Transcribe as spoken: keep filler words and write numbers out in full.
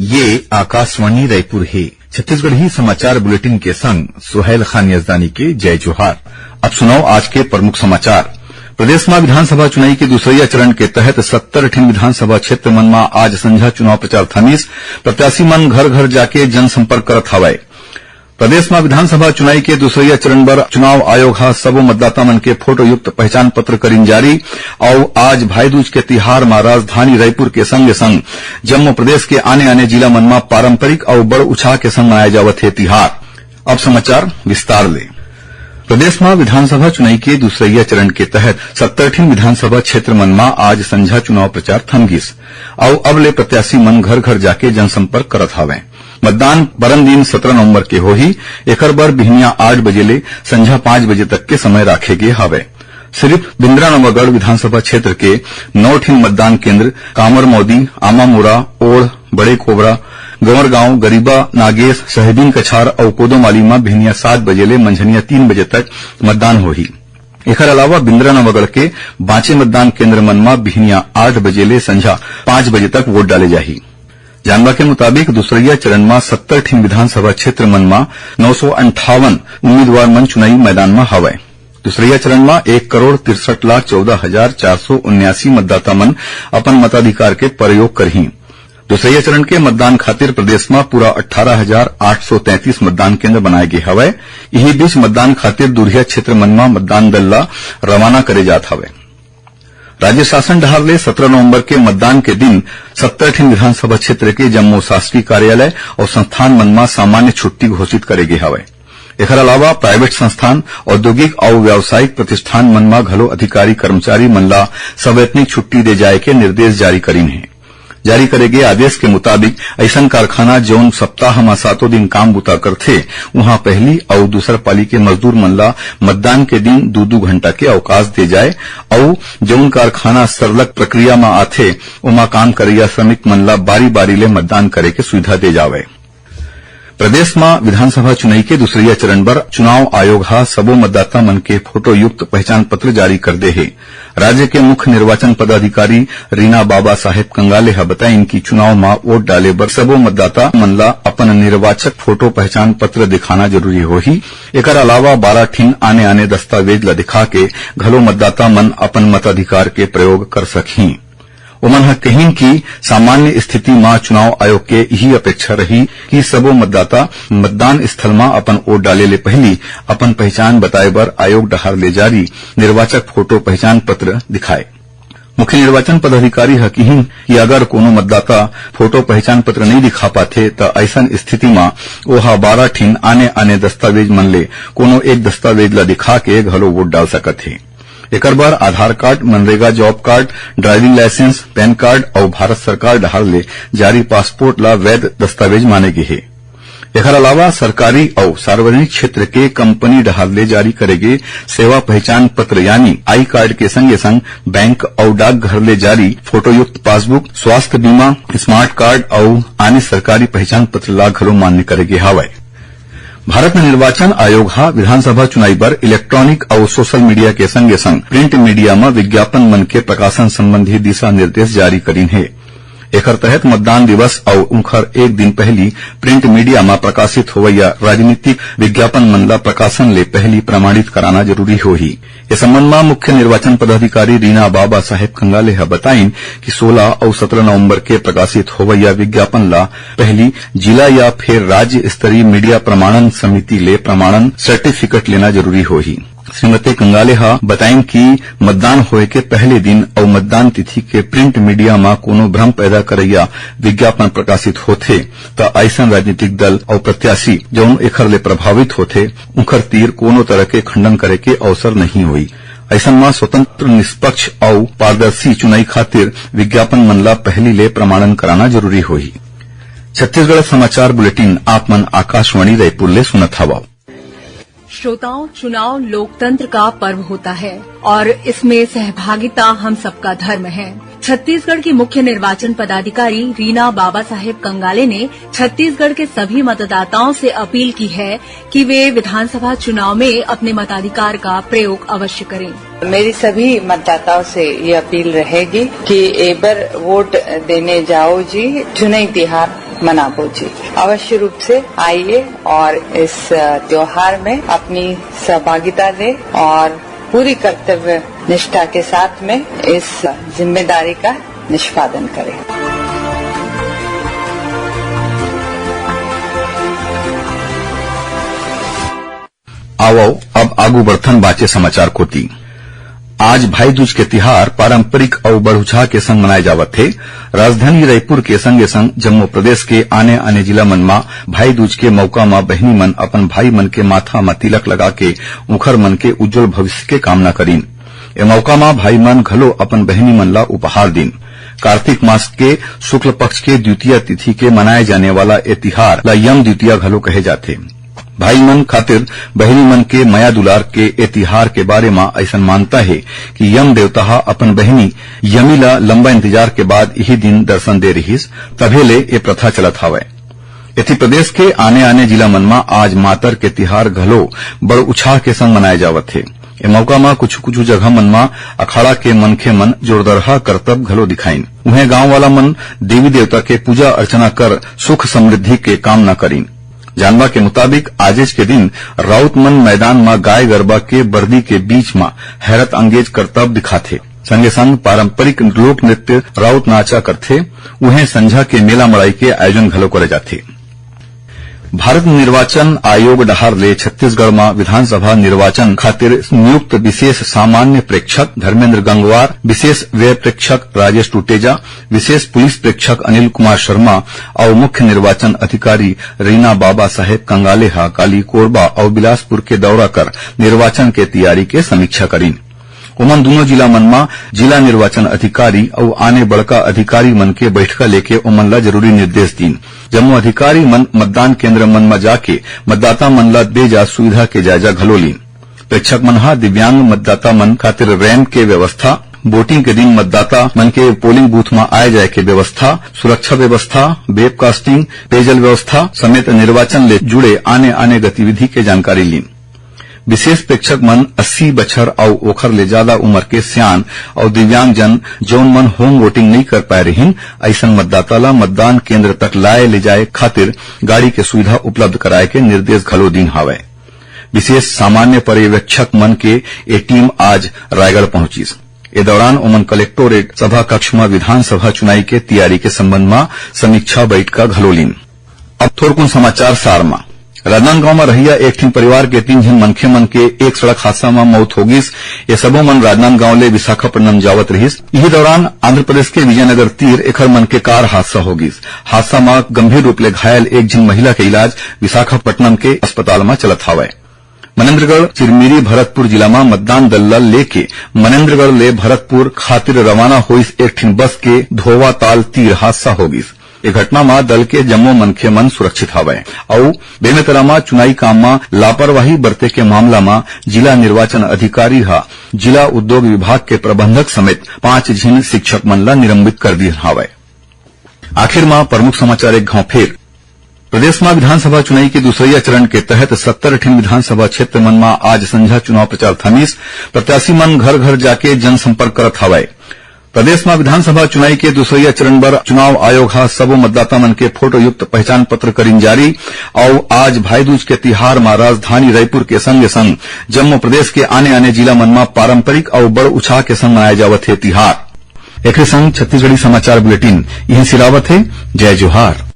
ये आकाशवाणी रायपुर हे। छत्तीसगढ़ी समाचार बुलेटिन के संग सुहैल खान यजदानी के जय जोहार। अब सुनव आज के प्रमुख समाचार। प्रदेश म विधानसभा चुनाई के दूसरइया चरण के तहत सत्तर ठिन विधानसभा क्षेत्र मन म आज संझा चुनाव प्रचार थमिस। प्रत्याशी मन घर-घर जाके जनसंपर्क करत हवय। प्रदेश म विधानसभा चुनाई के दूसरइया चरण बर चुनाव आयोग ह सबो मतदाता मन के फोटो युक्त पहचान पत्र करिन जारी। अउ आज भाईदूज के तिहार म राजधानी रायपुर के संगे-संग जम्मो प्रदेश के आने-आने जिला मन म पारंपरिक अउ बड़ उछाह के संग मनाए जावत हे तिहार। अब समाचार विस्तार ले। प्रदेश म विधानसभा चुनाई के दूसरइया चरण के तहत सत्तर ठिन विधानसभा क्षेत्र मन म आज संझा चुनाव प्रचार थम गिस। अउ अब ले प्रत्याशी मन घर-घर जाके जनसंपर्क करत हावयं। मतदान परन दिन सत्रह नवंबर के होही। एखर बर बिहनिया आठ बजे ले संझा पाँच बजे तक के समय राखे गे हावय। सिरिफ बिंद्रानवागढ़ विधानसभा क्षेत्र के नौ ठिन मतदान केंद्र, कामरमौदी, आमामुरा, ओढ़, बड़े कोबरा, गंवरगांव, गरीबा, नागेश, सहेबिन कछार अउ कोदोमाली म बिहनिया सात बजे ले मंझनिया तीन बजे तक मतदान होही। एखर अलावा बिंद्रानवागढ़ के बांचे मतदान केंद्र मन म बिहनिया आठ बजे ले संझा पाँच बजे तक वोट डाले जाही। जानबा के मुताबिक, दूसरइया चरण म सत्तर ठिन विधानसभा क्षेत्र मन म नौ सौ अंठावन उम्मीदवार मन चुनावी मैदान म हवय। दूसरइया चरण म एक करोड़ तिरसठ लाख चौदह हजार चार सौ उन्यासी मतदाता मन अपन मताधिकार के प्रयोग करही। दूसरइया चरण के मतदान खातिर प्रदेश म पूरा अट्ठारह हजार आठ सौ तैंतीस मतदान केंद्र बनाए गे हवय। इही बीच, मतदान खातिर दूरिहा क्षेत्र मन म मतदान दल ल रवाना करे जात हवय। राज्य शासन डहार ले सत्रह नवंबर के मतदान के दिन सत्तर ठिन विधानसभा क्षेत्र के जम्मो शासकीय कार्यालय अउ संस्थान मन म सामान्य छुट्टी घोषित करे गे हवय। एखर अलावा प्राइवेट संस्थान, औद्योगिक अउ व्यावसायिक प्रतिष्ठान मन म घलो अधिकारी कर्मचारी मन ला सवैतनिक छुट्टी दे जाय के निर्देश जारी करिन हे। जारी करे गे आदेश के मुताबिक, अइसन कारखाना, जउन सप्ताह म सातों दिन काम बूता करथे, उहां पहली अउ दूसर पाली के मजदूर मन ला मतदान के दिन दू-दू घंटा के अवकाश दे जाय अउ जउन कारखाना सरलग प्रक्रिया म आथे, ओमा काम करइया श्रमिक मन ला बारी-बारी ले मतदान करे के सुविधा दे जावय। प्रदेश म विधानसभा चुनाई के दूसरइया चरण बर चुनाव आयोग ह सबो मतदाता मन के फोटो युक्त पहचान पत्र जारी कर दे हे। राज्य के मुख्य निर्वाचन पदाधिकारी रीना बाबा साहेब कंगाले ह बताइन कि चुनाव म वोट डाले बर सबो मतदाता मन ला अपन निर्वाचक फोटो पहचान पत्र दिखाना जरूरी होही। एकर अलावा बारह ठिन आने-आने दस्तावेज ला दिखा के घलो मतदाता मन अपन मताधिकार के प्रयोग कर सकही। ओमन ह कहिन कि सामान्य स्थिति म चुनाव आयोग के इही अपेक्षा रही कि सबो मतदाता मतदान स्थल म अपन वोट डाले ले पहिली अपन पहचान बताए बर आयोग डहार ले जारी निर्वाचक फोटो पहचान पत्र दिखाए। मुख्य निर्वाचन पदाधिकारी ह किहिन कि अगर कोनो मतदाता फोटो पहचान पत्र नइ दिखा पाथे, त अइसन स्थिति म ओहा बारह ठिन आने-आने दस्तावेज मन ले कोनो एक दस्तावेज ल दिखा के घलो वोट डाल सकत हे। एकर बर Aadhaar card, MNREGA job card, driving licence, PAN card अउ भारत सरकार डहार ले जारी पासपोर्ट ल वैध दस्तावेज माने गे हे। एखर अलावा सरकारी अउ सार्वजनिक क्षेत्र के कंपनी डहार ले जारी करे गे सेवा पहचान पत्र यानी आई कार्ड के संगे संग बैंक अउ डाकघर ले जारी फोटोयुक्त पासबुक, स्वास्थ्य बीमा, स्मार्ट कार्ड अउ आने सरकारी पहचान पत्र ला घलो मान्य करे गे हावय। भारत निर्वाचन आयोग ह विधानसभा चुनाई बर इलेक्ट्रॉनिक अउ सोशल मीडिया के संगे संग प्रिंट मीडिया म विज्ञापन मन के प्रकाशन संबंधी दिशा निर्देश जारी करिन हे। एखर तहत मतदान दिवस अउ उंखर एक दिन पहिली प्रिंट मीडिया म प्रकाशित होवइया राजनीतिक विज्ञापन मन ल प्रकाशन ले पहिली प्रमाणित कराना जरूरी होही। ए संबंध म मुख्य निर्वाचन पदाधिकारी रीना बाबा साहेब कंगाले ह बताइन कि सोलह अउ सत्रह नवंबर के प्रकाशित होवइया विज्ञापन ल पहिली जिला या फेर राज्य स्तरीय मीडिया प्रमाणन समिति ले प्रमाणन सर्टिफिकेट लेना जरूरी होही। श्रीमती कंगाले ह बताइन कि मतदान होए के पहले दिन अउ मतदान तिथि के प्रिंट मीडिया म कोनो भ्रम पैदा करइया विज्ञापन प्रकाशित होथे, त अइसन राजनीतिक दल अउ प्रत्याशी, जउन एखर ले प्रभावित होथे, उंखर तीर कोनो तरह के खंडन करे के अवसर नहीं होही। अइसन म स्वतंत्र, निष्पक्ष अउ पारदर्शी चुनाई खातिर विज्ञापन मन ल पहली ले प्रमाणन कराना जरूरी होही। छत्तीसगढ़ समाचार बुलेटिन आप मन आकाशवाणी रायपुर ले सुनत हवव। श्रोताओं, चुनाव लोकतंत्र का पर्व होता है और इसमें सहभागिता हम सबका धर्म है। छत्तीसगढ़ की मुख्य निर्वाचन पदाधिकारी रीना बाबा साहेब कंगाले ने छत्तीसगढ़ के सभी मतदाताओं से अपील की है कि वे विधानसभा चुनाव में अपने मताधिकार का प्रयोग अवश्य करें। मेरी सभी मतदाताओं से ये अपील रहेगी कि एबर वोट देने जाओ जी, चुनाई तिहार मनाबो जी। अवश्य रूप से आइए और इस, अ, त्योहार में अपनी सहभागिता लें और पूरी कर्तव्य निष्ठा के साथ में इस जिम्मेदारी का निष्पादन करें। आवव, अब आगू बढ़थन बाचे समाचार कोति। आज भाई दूज के तिहार पारंपरिक अउ बड़ उछाह के संग मनाए जावत हे। राजधानी रायपुर के संगे संग जम्मो प्रदेश के आने-आने जिला मन म भाई दूज के मौका म बहिनी मन अपन भाई मन के माथा म तिलक लगा के उंखर मन के उज्जवल भविष्य के कामना करिन। ए मौका म भाई मन घलो अपन बहिनी मन ला उपहार दिन। कार्तिक मास के शुक्ल पक्ष के द्वितीया तिथि के मनाए जाने वाला ए तिहार ला यम द्वितीया घलो कहे जाथे। भाई मन खातिर बहिनी मन के मया दुलार के ए तिहार के बारे म अइसन मानता हे कि यम देवता ह अपन बहिनी यमी ला लंबा इंतजार के बाद इही दिन दर्शन दे रिहिस, तभे ले ए प्रथा चलत हावय। एती प्रदेश के आने-आने जिला मन म आज मातर के तिहार घलो बड़ उछाह के संग मनाए जावत हे। ए मौका म कुछु-कुछु जगह मन म अखाड़ा के मनखे मन जोरदरहा करतब घलो दिखाइन। उहें गांव वाला मन देवी देवता के पूजा अर्चना कर सुख समृद्धि के कामना करिन। जानबा के मुताबिक आजेच के दिन राउत मन मैदान म गाय गरबा के बरदी के बीच म हैरत अंगेज करतब दिखाथे। संगे संग पारंपरिक लोक नृत्य राउत नाचा करथे। उहें संझा के मेला मड़ई के आयोजन घलो करे जाथे। भारत निर्वाचन आयोग डहार ले छत्तीसगढ़ म विधानसभा निर्वाचन खातिर नियुक्त विशेष सामान्य प्रेक्षक धर्मेंद्र गंगवार, विशेष व्यय प्रेक्षक राजेश टुटेजा, विशेष पुलिस प्रेक्षक अनिल कुमार शर्मा अउ मुख्य निर्वाचन अधिकारी रीना बाबा साहेब कंगाले ह काली कोरबा अउ बिलासपुर के दौरा कर निर्वाचन के तैयारी के समीक्षा करिन। ओमन दूनों जिला मन म जिला निर्वाचन अधिकारी अउ आने बड़का अधिकारी मन के बैठका लेके ओमन ला जरूरी निर्देश दीन। जम्मो अधिकारी मन मतदान केंद्र मन म जाके मतदाता मन ला दे जा सुविधा के जायजा घलो लीन। प्रेक्षक मन ह दिव्यांग मतदाता मन खातिर रैंप के व्यवस्था, वोटिंग के दिन मतदाता मन के पोलिंग बूथ म आए जाए के व्यवस्था, सुरक्षा व्यवस्था, वेबकास्टिंग, पेयजल व्यवस्था समेत निर्वाचन ले जुड़े आने-आने गतिविधि के जानकारी लीन। विशेष प्रेक्षक मन अस्सी बछर अउ ओखर ले जादा उमर के सियान अउ दिव्यांगजन, जउन मन होम वोटिंग नइ कर पाए रिहिन, अइसन मतदाता ला मतदान केंद्र तक लाए ले जाए खातिर गाड़ी के सुविधा उपलब्ध कराए के निर्देश घलो दीन हावय। विशेष सामान्य पर्यवेक्षक मन के ए टीम आज रायगढ़ पहुंचिस। ए दौरान ओमन कलेक्टोरेट सभा कक्ष म विधानसभा चुनाई के तैयारी के संबंध म समीक्षा बैठका घलो लीन। अब थोरकुन समाचार सार म। राजनांदगांव म रहइया एक ठिन परिवार के तीन झन मनखे मन के एक सड़क हादसा म मौत हो गिस। ये सबो मन राजनांदगांव ले विशाखापट्टनम जावत रिहिस। इही दौरान आंध्र प्रदेश के विजयनगर तीर एखर मन के कार हादसा हो गिस। हादसा म गंभीर रूप ले घायल एक झिन महिला के इलाज विशाखापट्टनम के अस्पताल म चलत हावय। मनेंद्रगढ़ चिरमिरी भरतपुर जिला म मतदान दल ल लेके मनेंद्रगढ़ ले भरतपुर खातिर रवाना होइस एक ठिन बस के धोवा ताल तीर हादसा हो गिस। ए घटना म दल के जम्मो मनखे मन सुरक्षित हवय अउ बेमेतरा म चुनाई काम म लापरवाही बरते के मामला म जिला निर्वाचन अधिकारी ह जिला उद्योग विभाग के प्रबंधक समेत पांच झिन शिक्षक मन ल निलंबित कर दीन हवय। आखिर म प्रमुख समाचार एक घांव फेर। प्रदेश म विधानसभा चुनाई के दूसरइया चरण के तहत सत्तर ठिन विधानसभा क्षेत्र मन म आज संझा चुनाव प्रचार थमिस। प्रत्याशी मन घर-घर जाके जनसंपर्क करत हवय। प्रदेश म विधानसभा चुनाई के दूसरइया चरण बर चुनाव आयोग ह सबो मतदाता मन के फोटोयुक्त पहचान पत्र करिन जारी। अउ आज भाईदूज के तिहार म राजधानी रायपुर के संगे-संग जम्मो प्रदेश के आने-आने जिला मन म पारंपरिक अउ बड़ उछाह के संग मनाए जावत हे तिहार। एकरे संग छत्तीसगढ़ी समाचार बुलेटिन इहें सिरावत हे। जय जोहार।